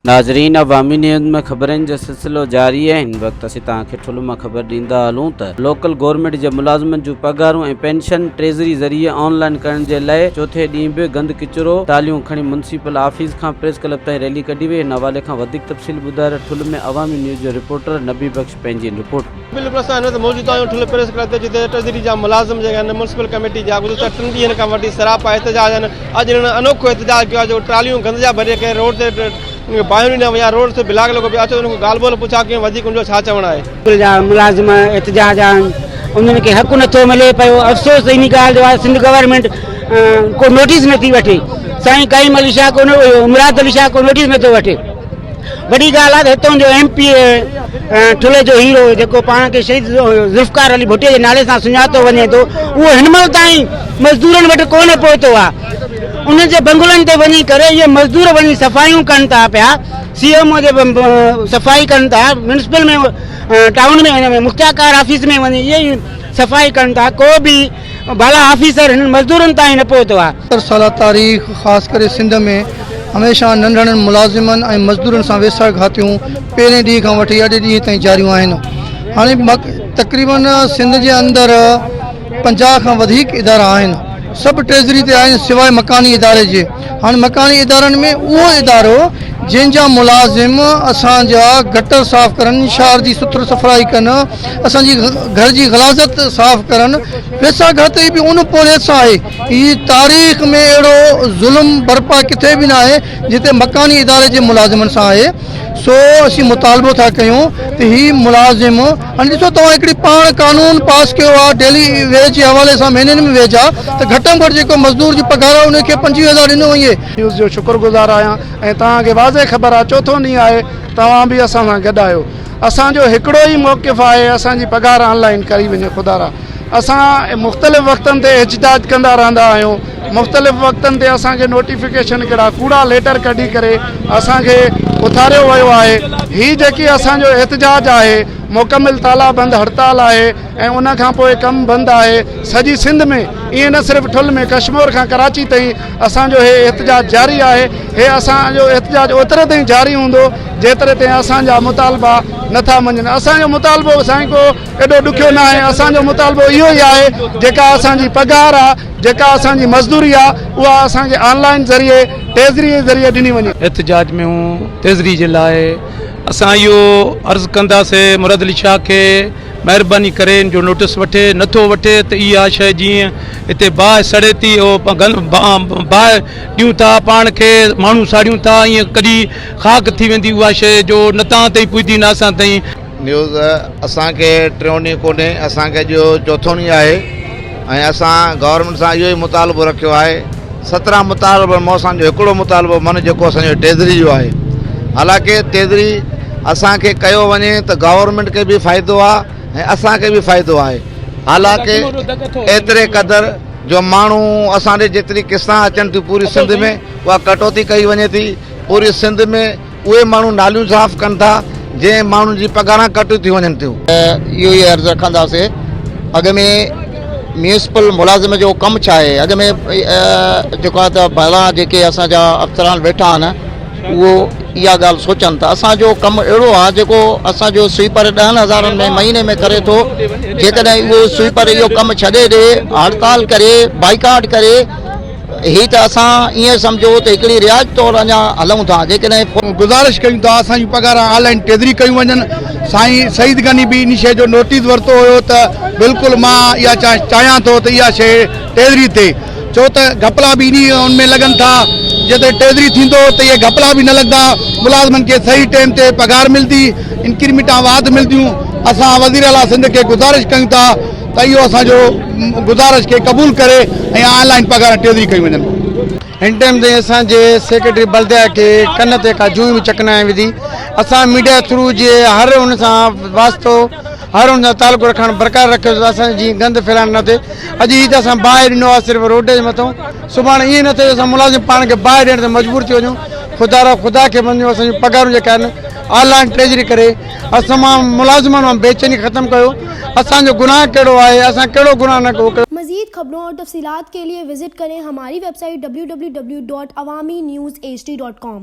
ناظرين عوامي نيوز ۾ خبرن جو سلسلو جاري آهي هن وقت اسين توهان کي ٺلهه مان خبر ڏيندا هلون ته لوڪل گورنمينٽ جي ملازمن جون پگهارون ۽ پينشن ٽريزري ذريعي آن لائن ڪرڻ جي لاء چوٿين ڏينهن به گند ڪچرو ٽاليون کڻي ميونسپل آفيس کان پريس ڪلب تائين ريلي ڪڍي وئي هن حوالي کان وڌيڪ تفصيل ٻڌائي ٺلهه ۾ عوامي نيوز جو رپورٽر نبي بخش پنهنجي رپورٽ. بلڪل اسان هن وقت موجود آهيون ٺلهه پريس ڪلب تي جتي ٽريزري جا ملازم جيڪي آهن ميونسپل ڪميٽي جا گذشته ٽن ڏينهن کان وٺي سراپا احتجاج آهن اڄ انهن انوکو احتجاج ڪيو آهي جو ٽراليون گند جا ڀري ڪري روڊ تي انهن کي باهيون ڏنا ويا روڊ تي بلاڪ لڳو پيو اچو انهن کان ڳالهه ٻولهه پڇا ڪيون وڌيڪ ان جو ڇا چوڻ آهي. اسڪول جا ملازم احتجاج آهن انهن کي حق نٿو ملي پيو افسوس انهي ڳالهه جو آهي سنڌ گورنمينٽ ڪو نوٽيس نٿي وٺي سائين قائم علي شاهه ڪو مراد علي شاهه ڪو نوٽيس نٿو وٺي وڏي ڳالهه آهي ته هتان جو ايم پي اي ٺلهه جو هيرو جيڪو پاڻ کي شهيد ذوالفقار علي ڀٽي جي نالي سان سڃاتو وڃي ٿو اهو هن مهل تائين مزدورن وٽ ڪونه پهتو آهي انهن جي بنگلن تي وڃي ڪري اهي مزدور وڃي صفايون ڪن ٿا پيا سي ايم او جي صفائي ڪن ٿا ميونسپل ۾ ٽائون ۾ ۾ مختيارڪار آفيس ۾ وڃي اهي ئي صفائي ڪن ٿا ڪو به بالا آفيسر هنن مزدورن تائين نه پهتو آهي. ستر سالا تاريخ خاص ڪري سنڌ ۾ هميشه ننڍڙن ملازمن ۽ مزدورن سان ويساهه گهاتيون پهرين ڏينهن کان وٺي اڄ ڏينهن تائين جاريون آهن هاڻي تقريبن سنڌ جي اندر 50 کان وڌيڪ ادارا آهن سڀ ٽريزري تي آهن سواء مڪاني اداري جي هاڻي مڪاني ادارن ۾ اهو ادارو جنهن جا ملازم اسان جا گٽر صاف ڪرن شهر جي سٿر صفرائي ڪن اسان جي گهر جي غلاظت صاف ڪرن ويساهه گهات به ان پورهيت سان آهي هي تاريخ ۾ اهڙو ظلم برپا ڪٿي به ناهي جتي مڪاني اداري جي ملازمن سان آهي سو اسين مطالبو ٿا ڪيون ته هي ملازم هاڻي ڏسو توهان هڪڙي پاڻ قانون پاس ڪيو آهي ڊيلي ويج جي حوالي سان مهينن ۾ ويج آهي ته گهٽ ۾ گهٽ جيڪو مزدور جي پگهار آهي ان کي 25 هزار ڏنو وڃي. نيوز جو شڪر گذار آهيان ۽ توهان کي واضح خبر آهي چوٿون ڏينهن آهي توهان به اسان سان گڏ آهيو اسان جو هڪڙو ئي موقف آهي اسان جي پگهار آن لائن ڪري وڃي خدارا اسان مختلف وقتن تي احتجاج ڪندا رهندا آهيون مختلف وقتن تي اسان کي نوٽيفڪيشن ڪهڙا ڪوڙا ليٽر ڪڍي ڪري اسان کي اٿاريو ويو آهي هي جيڪي اسان جو احتجاج آهي مڪمل تالا بند هڙتال آهي ۽ ان کان پوء ڪم بند آهي سڄي سنڌ ۾ ائين نه صرف ٺل ۾ ڪشمور کان ڪراچي تائين اسان جو هي احتجاج جاري آهي هي اسان جو احتجاج اوتري تائين جاري هوندو جيتري تائين اسان جا مطالبا نٿا مڃن اسان جو مطالبو سائين ڪو ايڏو ڏکيو ناهي، اسان جو مطالبو اهو ئي آهي جيڪا اسان جي پگهار آ، جيڪا اسان جي مزدوري آ، اها اسان کي آن لائين ذريعي ٽيزري ذريعي ڏني وڃي. احتجاج ۾ هون ٽيزري جي لاء اسان اهو عرض ڪنداسي مراد علي شاهه کي مهرباني ڪري ان جو نوٽس وٺي نٿو وٺي ته اها شيء جيئن هتي باهه سڙي ٿي اهو باهه ڏيون ٿا پاڻ کي ماڻهو ساڙيون ٿا ائين ڪڏهن خاڪ ٿي ويندي اها شيء جو نه توهان تائين پڄندي نه اسان تائين. نيوز، اسان کي ٽيون ڏينهن ڪونهي اسان کي اڄ چوٿون ڏينهن آهي ۽ اسان گورنمينٽ سان اهو ئي مطالبو رکيو آهي 17 مطالبن مان اسان جو هڪڙو مطالبو من جيڪو اسان جو ٽيزري جو آهي حالانڪه ٽيزري اسان کي ڪيو وڃي ته گورنمينٽ کي به فائدو آهي ۽ اسان کي به فائدو آهي حالانڪه ايتري قدر جو ماڻهو اسان ڏي جيتري قسطان اچن ٿيون پوري سنڌ ۾ اها ڪٽوتي ڪئي وڃي ٿي پوري سنڌ ۾ اهي ماڻهو ناليون صاف ڪن ٿا جنهن ماڻهن جي پگهاران ڪٽ ٿي وڃن ٿيون. اهو ئي عرض رکنداسين اڳ ۾ ميونسپل ملازم جو ڪم ڇا آهي اڳ ۾ جيڪو آهي ته ڀلا جيڪي اسان جا افسران ويٺا آهن اهو اها ڳالهه سوچن ته اسان جو ڪم اهڙو آهي جيڪو اسان جو سوئيپر ڏهن هزارن ۾ مهيني ۾ ڪري ٿو جيڪڏهن اهو سوئيپر اهو ڪم ڇڏي ڏي هڙتال ڪري بائيڪاٽ ڪري هي ته اسان ائين سمجهو ته هڪڙي رعايت طور اڃا هلون ٿا جيڪڏهن. گذارش ڪيون ٿا اسان جون پگهاران آن لائين ٽيزري ڪيون وڃن سائين سعيد غني به ان شيء جو نوٽيس ورتو هيو ته بلڪل مان اها چاهيان ٿو ته اها شيء ٽيزري ٿئي ڇو ته گهپلا به انهي ان ۾ لڳن ٿا جيتري ٽيزري ٿيندو ته اهي گهپلا به نه لڳندا ملازمن کي صحيح ٽيم تي پگهار ملندي انڪريمينٽان واڌ ملنديون اسان وزير اعليٰ سنڌ کي گذارش ڪيون ٿا ته اهو اسان جو گذارش کي قبول ڪري ۽ آن لائين پگهار ٽيزري ڪيون وڃن. هن ٽائيم تائين اسان جي سيڪريٽري بلديا کي ڪن تي ڪا جونء به چڪ ناهي وڌي اسان ميڊيا ٿرو جي هر ان سان واسطو هر ان سان تعلق رکڻ برقرار رکيو ته اسان جي گند ڦهلائڻ نه ٿئي اڄ هي ته اسان باهه ڏنو آهي صرف روڊ جي مٿو سڀاڻي ائين نه ٿئي جو اسان ملازم پاڻ کي باهه ڏيڻ تي مجبور ٿي وڃون خدا را خدا کي مڃو اسان جون پگهارون جيڪا آهن آن لائين ٽريزري ڪري اسان مان ملازمن مان بيچيني ختم ڪيو اسان جو گناهه ڪهڙو آهي اسان ڪهڙو گناهه نه ڪيو. مزيد خبرون اور تفصيلات کے لئے وزٽ ڪرين ھماري ويب سائيٽ www.awamiNewsHD.com.